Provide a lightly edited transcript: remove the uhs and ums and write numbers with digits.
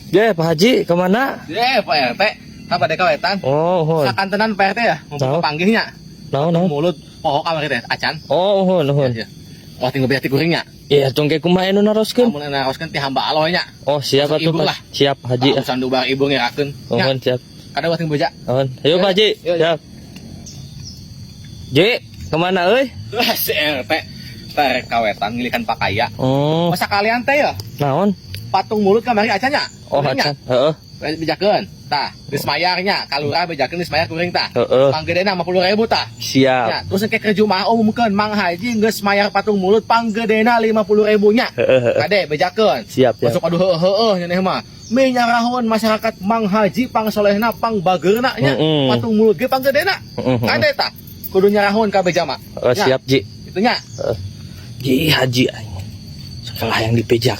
Ye, Pak Haji, kemana? Ye, Pak RT, apa dek kawetan? Oh, nuhun. Sakantenan Pak RT ya, mau Naon? Panggihnya. Naon, naon? Mulud poho kamari teh acan. Oh, nuhun, nuhun. Ya. Wah, tinggal bea ti kuringnya. Iya, tong ke kumaha anu naroskeun? Lamun naroskeun ti hamba Allah nya. Oh, siap atuh, Ibur Pak. Lah. Siap, Haji. Urusan dubar ibu ngerakeun. Nya, Nuhun, siap. Kada wah ting beja. Nuhun. Ayo, Pak Haji. Yo, yo. Siap. Ji, kemana euy? Wah, si RT rek kawetan ngilikan pakaya. Oh, Masa kalian teh ya? Naon? Patung mulud kamari acan nya. Oh, acan. Heeh. Bejakeun. Tah, geus mayarnya, kalurah bejakeun geus mayar kuring tah. Panggedena 50.000 tah. Siap. Ya, terus engke ke Jumaah umumkeun Mang Haji geus mayar patung mulud panggedena 50.000 nya. Heeh. Kade bejakeun. Siap, siap. Masuk aduh heueuh heueuh nyeuneh mah. Minyarahun masyarakat Mang Haji pangsolehna pangbageurna nya. Patung mulud ge panggedena. Kade tah. Kudu nyarahun kabeh jama. Oh, Ya, siap, Ji. Itu nya. Ji, Haji aing. Sekolah yang dipejak.